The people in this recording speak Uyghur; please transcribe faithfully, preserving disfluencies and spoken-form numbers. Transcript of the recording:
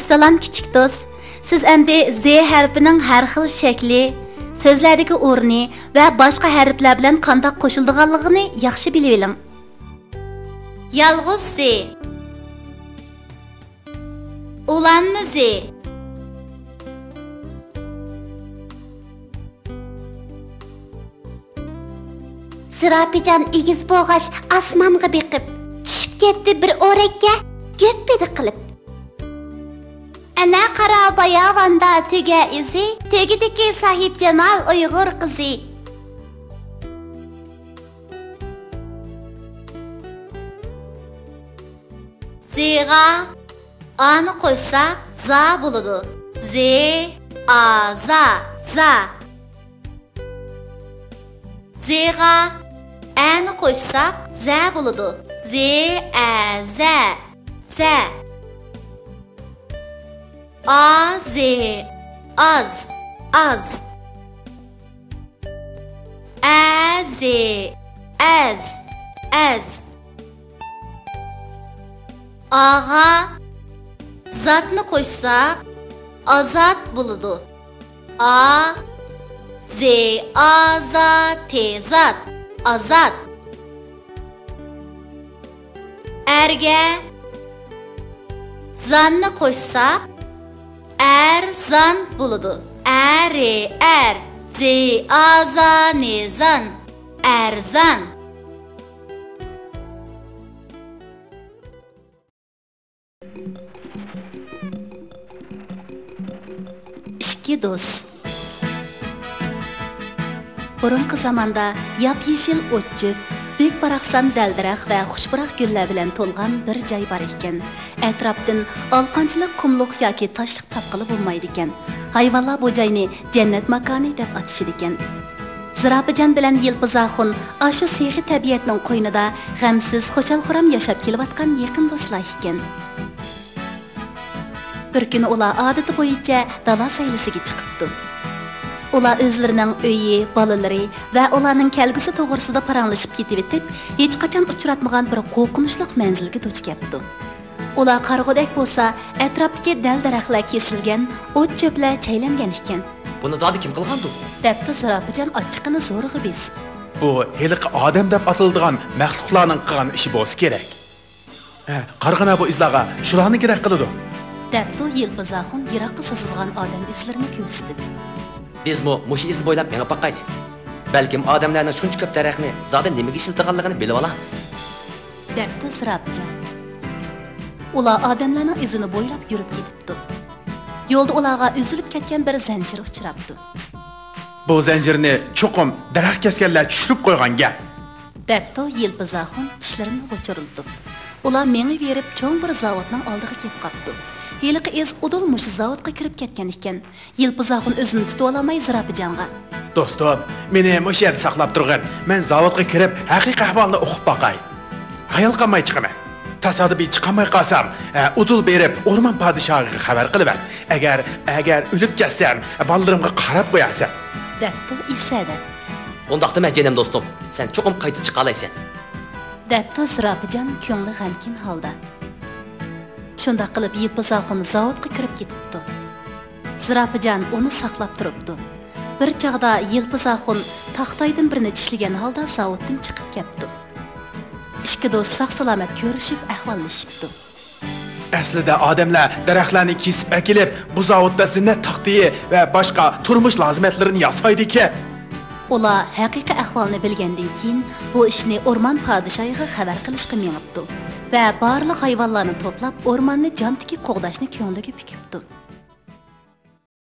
سالام كىچىك دوست. سىز ئەمدى زې ھەرپىنىڭ ھەر خىل شەكلى، سۆزلەردىكى ئورنى ۋە باشقا ھەرپلەر بىلەن قانداق قوشۇلىدىغانلىقىنى ياخشى بىلىۋېلىڭ. يالغۇز زې. ئۇلانما زې. زىراپىجان ئېگىز بولغاچ ئاسمانغا بېقىپ، چۈشۈپ كەتتى بىر ئورەككە گۆپپىدە قىلىپ. ئەنە قارا باياۋاندا تۆگە ئىزى، تۆگىدىكى ساھىبجامال ئۇيغۇر قىزى. زېغا ئانى قوشساق زا بولىدۇ. زې، ئا، زا، زا. زېغا ئەنى قوشساق زە بولىدۇ. زې، ئە، زە، زە. ئا، زې، ئاز، ئاز. ئە، زې، ئەز، ئەز. ئاغا زاتنى قوشساق ئازات بولىدۇ. ئا، زې، ئا، زا، تې، زات. ئازات. ئەرگە زاننى قوشساق ئەرزان بولىدۇ. ئە، رې، ئەر، زې، ئا، زا، نې، زان. ئەرزان. ئىككى دوست. بۇرۇنقى زاماندا ياپيېشىل ئوت-چۆپ، بۈك-باراقسان دەل-دەرەخ ۋە خۇشپۇراق گۈللەر بىلەن تولغان بىر جاي بار ئىكەن. ئەتراپتىن ئالىقانچىلىق قۇملۇق ياكى تاشلىق تاپقىلى بولمايدىكەن. ھايۋانلار بۇ جاينى جەننەت ماكانى دەپ ئاتىشىدىكەن. زىراپىجان بىلەن يىلپىز ئاخۇن ئاشۇ سېخىي تەبىئەتنىڭ قوينىدا غەمسىز، خۇشال-خۇرام ياشاپ كېلىۋاتقان يېقىن دوستلار ئىكەن. بىر كۈنى ئۇلار ئادىتى بويىچە دالا سەيلىسىگە چىقىپتۇ. ئۇلار ئۆزلىرىنىڭ ئۆيى، بالىلىرى ۋە ئۇلارنىڭ كەلگۈسى توغرىسىدا پاراڭلىشىپ كېتىۋېتىپ، ھېچقاچان ئۇچراتمىغان بىر قورقۇنچلۇق مەنزىلگە دۇچ كەپتۇ. ئۇلار قارىغۇدەك بولسا، ئەتراپتىكى دەل-دەرەخلەر كېسىلگەن، ئوت-چۆپلەر چەيلەنگەن ئىكەن. بۇنى زادى كىم قىلغاندۇ؟ دەپتۇ زىراپىجان ئاچچىقىنى زورىغا بېسىپ. بۇ ھېلىقى ئادەم دەپ ئاتىلىدىغان مەخلۇقلارنىڭ قىلغان ئىشى بولسا كېرەك. ھە، قارىغىنا بۇ ئىزلارغا، شۇلارنىڭكىدەك قىلىدۇ. دەپتۇ يىلپىز ئاخۇن يىراققا سوزۇلغان ئادەم ئىزلىرىنى كۆرسىتىپ. بىزمۇ مۇشۇ ئىز بويلاپ مېڭىپ باقايلى. بەلكىم ئادەملەرنىڭ شۇنچە كۆپ دەرەخنى زادى نېمىگە ئىشلىتىدىغانلىقىنى بىلىۋالارمىز. دەپتۇ زىراپىجان. ئۇلار ئادەملەرنىڭ ئىزىنى بويلاپ يۈرۈپ كېتىپتۇ. يولدا ئۇلارغا ئۈزۈلۈپ كەتكەن بىر زەنجىر ئۇچراپتۇ. بۇ زەنجىرنى چوقۇم دەرەخ كەسكەنلەر چۈشۈرۈپ قويغان گەپ. دەپتۇ يىلپىز ئاخۇن چىشلىرىنى غۇچۇرلىتىپ. ئۇلار مېڭىۋېرىپ چوڭ بىر زاۋۇتنىڭ ئالدىغا كېلىپ قاپتۇ. ھېلىقى ئىز ئۇدۇل مۇشۇ زاۋۇتقا كىرىپ كەتكەن ئىكەن. يىلپىز ئاخۇن ئۆزىنى تۇتۇۋالالماي زىراپىجانغا. دوستۇم، مېنى مۇشۇ يەردە ساقلاپ تۇرغىن. مەن زاۋۇتقا كىرىپ ھەقىقىي ئەھۋالنى ئۇقۇپ باقاي. ھايال قالماي چىقىمەن. تاسادىپىي چىقالماي قالسام، ئە، ئۇدۇل بېرىپ ئورمان پادىشاھىغا خەۋەر قىلىۋەت. ئەگەر، ئەگەر ئۆلۈپ كەتسەم، بالىلىرىمغا قاراپ قويارسەن. دەپتۇ ئېسەدە. ئۇنداق دېمە جېنىم دوستۇم، سەن چوقۇم قايتىپ چىقالايسەن. دەپتۇ زىراپىجان كۆڭلى غەمكىن ھالدا. شۇنداق قىلىپ يىلپىز ئاخۇن زاۋۇتقا كىرىپ كېتىپتۇ. زىراپىجان ئۇنى ساقلاپ تۇرۇپتۇ. بىر چاغدا يىلپىز ئاخۇن تاختايدىن بىرنى چىشلىگەن ھالدا زاۋۇتتىن چىقىپ كەپتۇ. ئىككى دوست ساق-سالامەت كۆرۈشۈپ ئەھۋاللىشىپتۇ. ئەسلىدە ئادەملەر دەرەخلەرنى كېسىپ ئەكېلىپ، بۇ زاۋۇتتا زىننەت تاختىيى ۋە باشقا تۇرمۇش لازىمەتلىرىنى ياسايدىكەن. ئۇلار ھەقىقىي ئەھۋالنى بىلگەندىن كېيىن، بۇ ئىشنى ئورمان پادىشاھىغا خەۋەر قىلىشقا مېڭىپتۇ ۋە بارلىق ھايۋانلارنى توپلاپ، ئورماننى جان تىكىپ قوغداشنى كۆڭلىگە پۈكۈپتۇ.